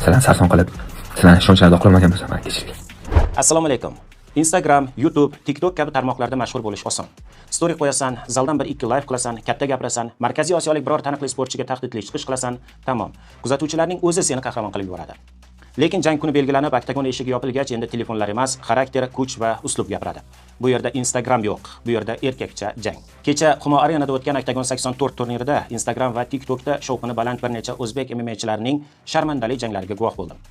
Sizlarni sarson qilib, sizlarni ishonchlarni oqlamagan bo'lsam, mani kechiring. Assalomu alaykum. Instagram, YouTube, TikTok kabi tarmoqlarda mashhur bo'lish oson. Story qo'yasan, zaldan bir ikki live qilasan, katta gapirasan, Markaziy Osiyolik biror taniqli sportchiga tahdidli chiqish qilasan, tamom. Kuzatuvchilarning o'zi seni qahramon qilib yuboradi. Lekin jang kuni belgilanib, oktagon eshigi yopilgach, endi telefonlar emas, xarakter, kuch va uslub gapiradi. Bu yerda Instagram yo'q, bu yerda erkakcha jang. Kecha Humo Arenada o'tgan Oktagon 84 turnirida Instagram va TikTokda shovqini baland bir necha o'zbek MMAchilarining sharmandali janglariga guvoh bo'ldim.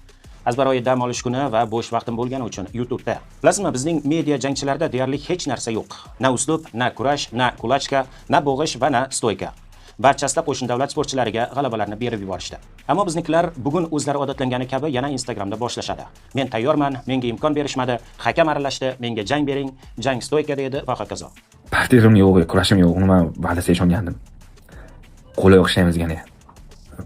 Azbaroyi dam olish kuni va bo'sh vaqtim bo'lgani uchun YouTube'da. Bilasizmi, bizning media jangchilarda deyarli hech narsa yo'q. Na uslub, na kurash, na кулачка, na bo'g'ish va na стойка. Barchasida qo'shni davlat sportchilariga g'alabalarni berib yuborishdi. Ammo biznikilar bugun o'zlari odatlangani kabi yana Instagramda boshlashadi. Men tayyorman, menga imkon berishmadi, hakam aralashdi, menga jang bering, jang стойка da edi va hokazo. Parterim yo'q, kurashim yo'q, uni man va'dasiga ishongandim. Qo'li yo'q ishlaymiz degani.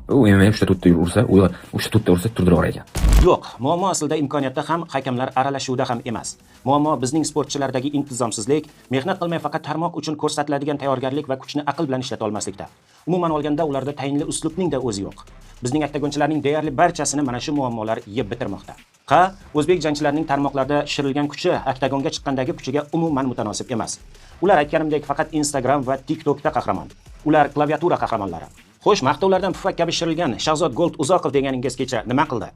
U MMA 3 ta 4 ta ursa, u 3 ta 4 ta ursa turdirib yuborar ekan. Yo'q, muammo aslida imkoniyatda ham, hakamlar aralashuvida ham emas. Muammo bizning sportchilardagi intizomsizlik, mehnat qilmay faqat tarmoq uchun ko'rsatiladigan tayyorgarlik va kuchni aql bilan ishlata olmaslikda. Umuman olganda ularda tayinli uslubning da o'zi yo'q. Bizning oktagonchilarning deyarli barchasini mana shu muammolar yeb bitirmoqda. Ha, o'zbek jangchilarining tarmoqlarda shishirilgan kuchi oktagonga chiqqandagi kuchiga umuman mutanosib emas. Ular aytganimdek faqat Instagram va TikTokda qahramon. Ular klaviatura qahramonlari. Xo'sh, maqtovlardan pufak kabi shishirilgan Shahzod Gold Uzoqov deganingiz kecha nima qildi?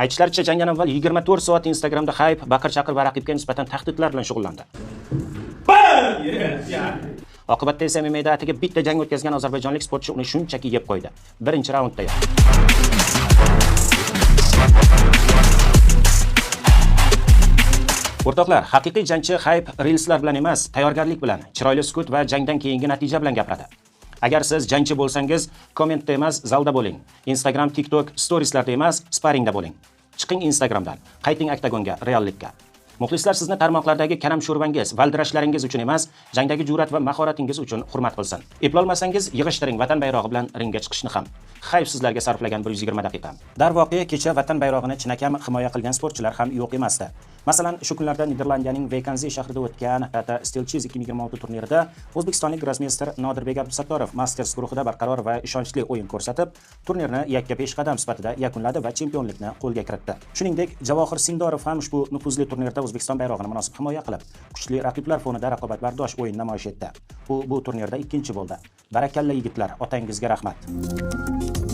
Aytishlaricha, jangdan avval 24 soat Instagramda hayp, baqir-chaqir va raqibga nisbatan tahdidlar bilan shug'ullandi. Oqibatda esa MMAda atigi bitta jang o'tkazgan ozarbayjonlik sportchi uni shunchaki yeb qo'ydi. Birinchi raunddayoq. O'rtoqlar, haqiqiy jangchi hayp reelslar bilan emas, tayyorgarlik bilan, chiroyli sukut va jangdan keyingi natija bilan gapiradi. Agar siz jangchi bo'lsangiz, kommentda emas, zalda bo'ling. Instagram, TikTok, storieslarda emas, sparingda bo'ling. Chiqing Instagramdan, qayting oktagonga, reallikka. Muxlislar sizni tarmoqlardagi karam sho'rvangiz, valdirashlaringiz uchun emas, jangdagi jur'at va mahoratingiz uchun hurmat qilsin. Eplolmasangiz, yig'ishtiring vatan bayrog'i bilan ringga chiqishni ham. Hayf sizlarga sarflagan 120 daqiqa. Darvoqe, kecha vatan bayrog'ini chinakam himoya qilgan sportchilar ham yo'q emasdi. Masalan, shu kunlarda Niderlandiyaning Veykanzi shahrida o'tgan Tata Steel Chess 2026 turnirida o'zbekistonlik grossmeyster Nodirbek Abdusattorov Masters guruhida barqaror va ishonchli o'yin ko'rsatib, turnirni yakka peshqadam sifatida yakunladi va chempionlikni qo'lga kiritdi. Shuningdek, Javohir Sindorov ham ushbu nufuzli turnirda O'zbekiston bayrog'ini munosib himoya qilib, kuchli raqiblar fonida raqobatbardosh o'yin namoyish etdi. U bu turnirda ikkinchi bo'ldi. Barakalla yigitlar, otangizga rahmat.